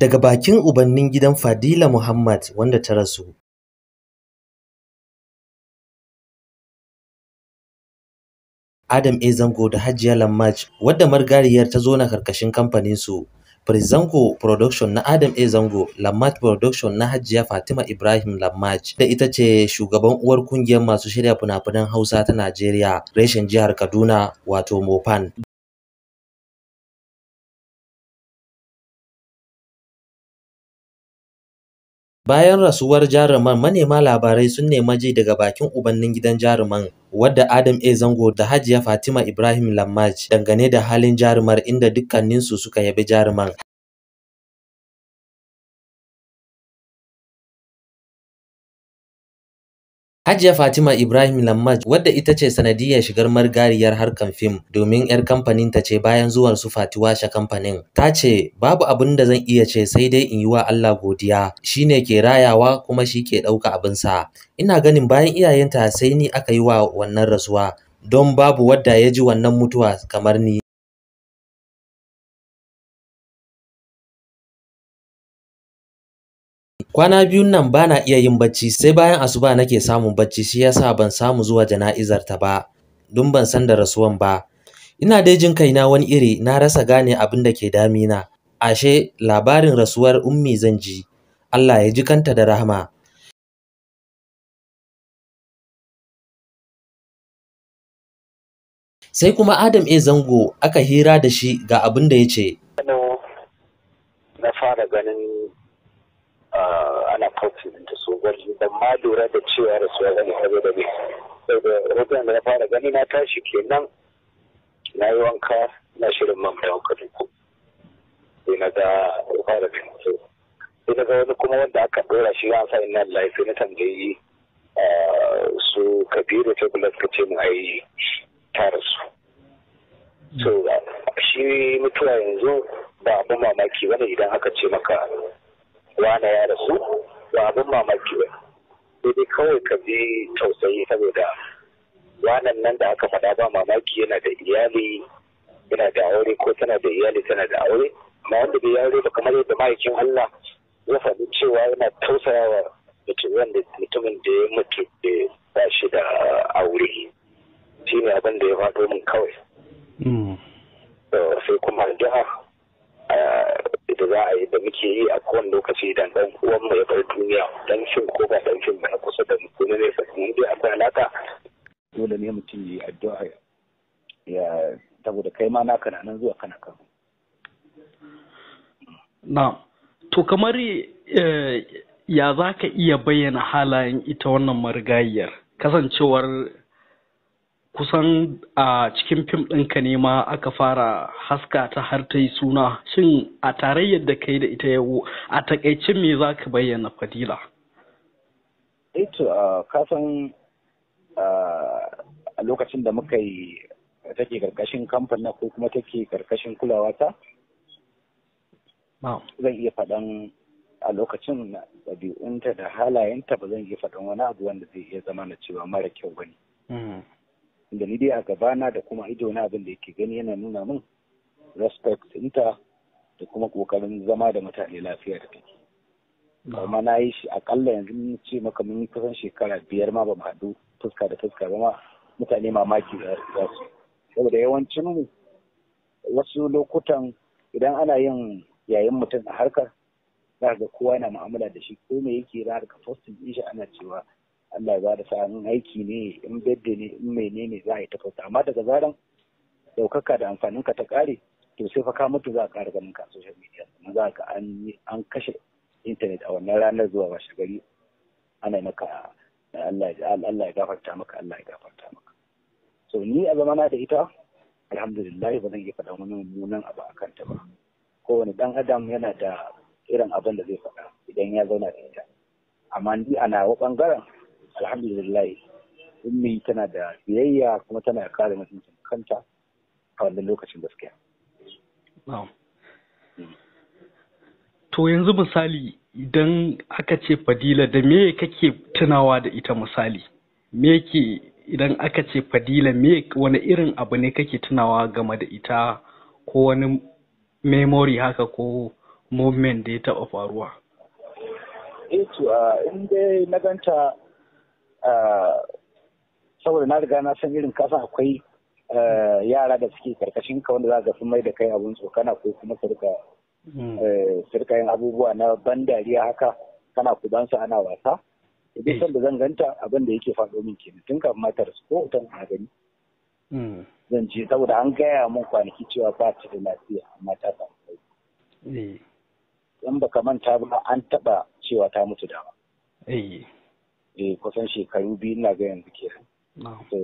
Daga bakin ubannin gidan Fadila Muhammad wanda ta rasu. Adam A. Zango da Hajiya Lammaj wadda marigariyar ta zo na karkashin kamfaninsu. Zango Production na Adam A. Zango, Lammaj Production na Hajiya Fatima Ibrahim Lammaj da ita ce shugaban uwar kungiyar masu shirya fina-finan Hausa ta Najeriya, reshen jihar Kaduna wato Mopan. Bayan rasuwar jaruman, manema labarai sun nemi ji daga bakin ubannin gidan jaruman, wadda Adam A. Zango da Hajiya Fatima Ibrahim Lammaj dangane da halin jarumar inda dukkaninsu suka yabi jaruman. Hajiya Fatima Ibrahim Lammaj wadda ita ce sanadiyyar shigar marigariyar harkar fim domin 'yar kamfaninta ce bayan zuwan su Fati Washa kamfanin, ta ce babu abin da zan iya ce sai dai in yi wa Allah godiya, shi ne ke rayawa kuma shi ke ɗauka abinsa. Ina ganin bayan iyayenta sai ni aka yi wa wannan rasuwa, don babu wadda ya ji wannan mutuwa kamar ni. Kwana biyun nan bana iya yin bacci sai bayan asuba nake samun bacci shi yasa ban samu zuwa jana'izar ta ba don ban san da rasuwan ba. Ina dai jin kaina wani iri na rasa gane abin da ke damina. Ashe labarin rasuwar Ummi zan ji. Allah ya ji kanta da rahama. Sai kuma Adam A. Zango aka hira da shi ga abin da ya ce. Na fara ganin ana posting da su gari ban ma lura da cewa rasuwa bane saboda me saboda hoton da na fara gani na tashi kenan na yi wanka na shirin man da wanka duku sai na ga fara gani sai na ga wani kuma wanda aka dora shi ya sa inna lillahi sai na tambayi su Kabiru ta kula suka ce mu ai ta rasu. So shi mutuwa yanzu ba abin mamaki bane idan aka ce maka wane ya rasu ba abin mamaki ba, sai dai kawai ka ji tausayi saboda wanan nan da aka faɗa ba mamaki yana da iyali yana da aure ko tana da iyali tana da aure, amma wanda bai aure ba kamar yadda ma'aikin Allah ya faɗi cewa yana tausayawa mutumin da ya mutu da ba shi da aure, shi ne abin da ya faɗo min kawai. Sai kuma addu'a da za a yi da muke yi a kowane lokaci idan dan uwanmu ya bar duniya, dan fim ko ba dan fim ba na kusa da mu ko na nesa, mun dai akwai alaka. Dole ne mutum yi addu'a ya saboda kai ma naka na nan zuwa kana kan. Na to kamar ya za ka iya bayyana halayen ita wannan marigayiyar, kasancewar kusan a cikin fim ɗinka ne ma aka fara haska ta har ta yi suna. Shin a tarayyar da kai da ita yau a takaice me za ka bayyana Fadila? To kasan a lokacin da muka yi take karkashin kamfanin ko kuma take karkashin kulawa ta, zan iya faɗan a lokacin ɗabi'unta da halayenta ba zan iya faɗan wani abu wanda zai iya zama na cewa mara kyau ba ne. Da ni dai a gabana da kuma ido na abin da yake gani yana nuna min respect ɗinta da kuma ƙoƙarin zama da mutane lafiya da take. Amma na yi shi akalla yanzu mun ce maka mun yi kusan shekara 5 ma ba mu haɗu fuska da fuska ba ma mutane mamaki za su. Saboda yawancin mu wasu lokutan idan ana yin yayin mutum a harkar za ga kowa yana mu'amala da shi ko me yake za ka posting ɗin shi ana cewa Allah ya ba da sa'an aiki ne in bedde ne in menene za a yi tafasa, amma daga zaran daukaka da amfanin ka ta kare to sai fa ka mutu za a kara ganin ka a social media, sannan za ka an kashe internet a wannan ranar zuwa washe gari ana maka Allah ya gafarta maka Allah ya gafarta maka. So ni a zamana da ita alhamdulillah ba zan iya faɗa wani mummunan abu a kanta ba. Kowane ɗan adam yana da irin abin da zai faɗa idan ya zauna da ita, amma ni a nawa ɓangaren alhamdulillah Ummi tana da biyayya kuma tana kare mutuncin kanta a wannan lokacin gaskiya. To yanzu misali idan aka ce Fadila da me kake tunawa da ita misali? Me ke idan aka ce Fadila me wani irin abu ne kake tunawa game da ita ko wani memory haka ko moment da ya taɓa faruwa? Eh to, in dai na ganta, saboda na riga na san irin kasan akwai yara da suke karkashin ka wanda za ka sun mai da kai abun tsokana ko kuma su rika yin abubuwa na ban dariya haka, kana kubansu ana wasa. Duk sanda zan ganta, abin da yake faɗo min kenan tun kafin matar su ko hoton na gani. Zan ce saboda an gaya mun kwanaki cewa ba ta da lafiya, amma ta samu sauki. In baka manta ba, an taɓa cewa ta mutu dama. Eh, kusan shekaru 2 ina ga yanzu kenan. So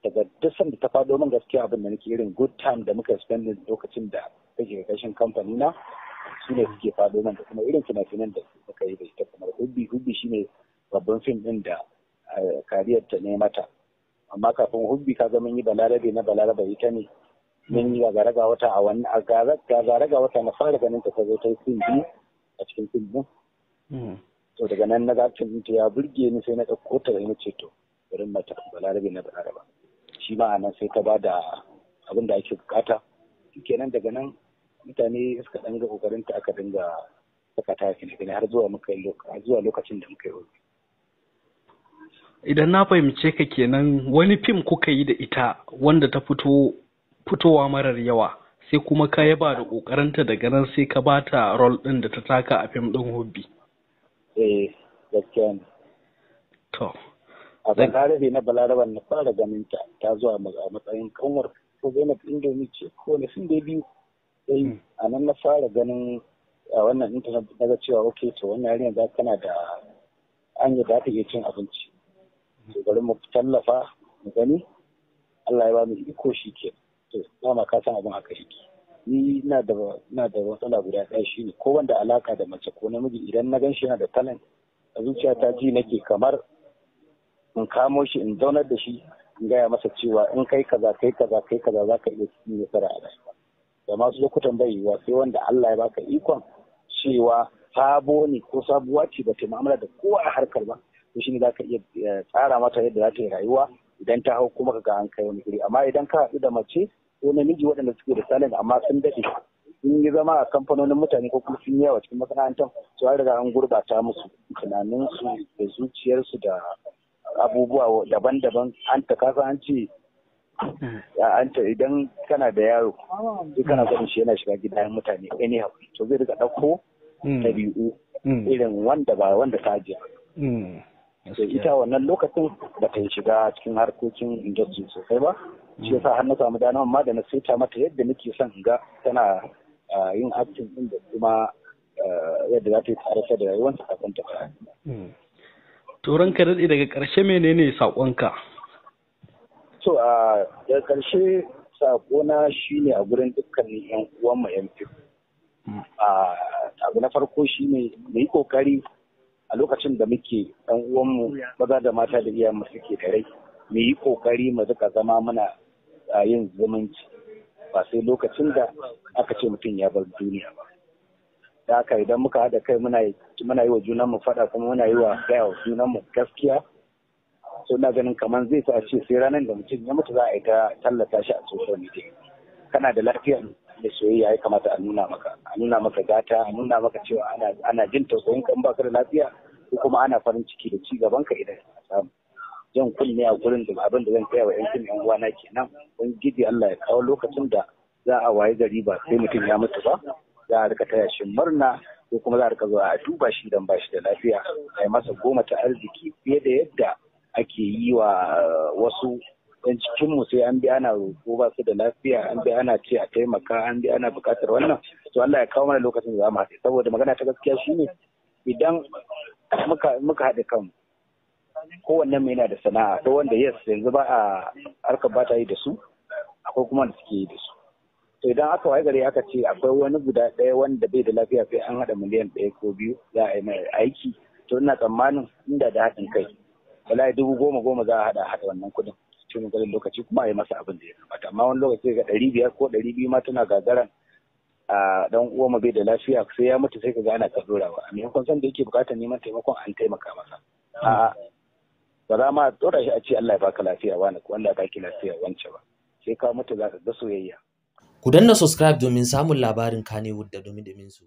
daga duk sanda ta faɗo min, gaskiya abin da nake irin good time da muka spend lokacin da take karkashin kamfani na su ne suke faɗo min, da kuma irin fina-finan da muka yi da ita kamar Hubbi. Hubbi shine babban fim ɗin da kariyar ta ne mata, amma kafin Hubbi ka ga mun yi Balarabe na Balaraba, ita ne. Mun yi Gagara ga Wata. A wani a Gagara ga Wata na fara ganin ta, ta zo ta yi fim biyu a cikin fim ɗin. To daga nan na ga fim ta ya burge ni, sai na ɗauko ta da na ce to bari mata Balarabe na Balaraba. Shi ma a nan sai ta ba da abin da ake bukata. Kenan daga nan mutane suka ɗan ga kokarin ta, aka dinga saka ta fina-finai har zuwa muka yi zuwa lokacin da muka yi. Idan na fahimce ka kenan, wani fim kuka yi da ita wanda ta fito fitowa marar yawa, sai kuma ka yaba da kokarinta, daga nan sai ka bata role ɗin da ta taka a fim ɗin Hubbi. Eh, gaskiya ne. To. A Balarabe na Balaraban na fara ganin ta, ta zuwa a matsayin kanwar ko Zainab Indomi ce ko wani sun dai biyu. Sai a nan na fara ganin a wannan intanet na ga cewa ok, to wannan yarinyar za tana da hanyar da ta iya cin abinci. To bari mu tallafa mu gani, Allah ya ba mu iko, shi ke. To dama ka san abin haka yake. Ni ina da matsala guda ɗaya, shine ko wanda alaka da mace ko namiji, idan na gan shi yana da talent, a zuciyata ji nake kamar in kamo shi, in zaunar da shi, in gaya masa cewa in kai kaza, kai kaza, kai kaza, za ka iya cikin nasara a rayuwa. Da masu lokutan bai yiwuwa, sai wanda Allah ya baka ikon cewa sabo ne ko sabuwa ce, ba ta mu'amala da kowa a harkar ba, to shine za ka iya tsara mata yadda za ta yi rayuwa. Idan ta hau kuma ka ga an kai wani guri. Amma idan ka haɗu da mace ko namiji waɗanda suke da talent amma sun daɗe sun yi zama a kamfanonin mutane ko kuma sun yi yawa cikin masana'antar, su an riga an gurbata musu tunaninsu da zuciyarsu da abubuwa daban-daban. An ta kasa an ce an ta idan kana da yaro sai kana ganin shi yana shiga gidan mutane anyhow, to zai rika ɗauko ɗabi'u irin wanda ba wanda ta ajiye. To ita wannan lokacin ba ta shiga cikin harkokin industry sosai ba, shi yasa har na samu dama amma da na saita mata yadda nake son in ga tana yin acting din da kuma yadda za ta yi tare da rayuwarta kafin ta fara. To ranka daɗe, daga ƙarshe menene saƙonka? To a daga ƙarshe saƙona shine a gurin dukkanin 'yan uwanmu 'yan fim. Abu na farko shine mu yi ƙoƙari a lokacin da muke ɗan uwanmu maza da mata da iyayenmu suke da rai, mu yi ƙoƙari mu rika zama muna yin zumunci, ba sai lokacin da aka ce mutum ya bar duniya ba. Da haka idan muka haɗa kai muna yi wa junanmu faɗa kuma muna yi wa gaya wa junanmu gaskiya, so ina ganin kamar zai fi a ce sai ranar da mutum ya mutu za a yi ta tallata shi a social media. Kana da lafiya da soyayya ya kamata a nuna maka gata, a nuna maka cewa ana jin tausayin ka in baka da lafiya, ko kuma ana farin ciki da ci gaban ka idan ka samu. Jan kunne a gurin da abin da zan kai wa yan fim yan uwana kenan. Ubangiji Allah ya kawo lokacin da za a waye gari ba sai mutum ya mutu ba za a rika taya shi murna, ko kuma za a rika zuwa a duba shi idan ba shi da lafiya, a yi masa goma ta arziki fiye da yadda ake yi wa wasu yan cikinmu, sai an bi ana roƙo ba su da lafiya, an bi ana ce a taimaka, an bi ana buƙatar wannan. To Allah ya kawo mana lokacin da za mu haɗe, saboda magana ta gaskiya shine idan muka haɗe kanmu, kowanne mu yana da sana'a. Akwai wanda yes yanzu ba a harkar ba ta yi da su, akwai kuma wanda suke yi da su. To idan aka waye gari aka ce akwai wani guda ɗaya wanda bai da lafiya, sai an haɗa miliyan 1 ko 2 za a yi mai aiki, to ina tsammanin inda da haɗin kai, wallahi 10,000 goma za a haɗa wannan kuɗin cikin ganin lokaci kuma a yi masa abin da ya kamata. Amma wani lokaci ga 500 ko 200 ma tana gagaran a dan uwa bai da lafiya, sai ya mutu sai ka ga ana ta dorawa a maimakon san da yake bukatar neman taimakon an taimaka masa. A ba za ma dora shi a ce Allah ya baka lafiya wani ko Allah ya baki lafiya wance ba, sai ka mutu za ka ga soyayya. Ku danna subscribe domin samun labarin Kannywood da dumi su.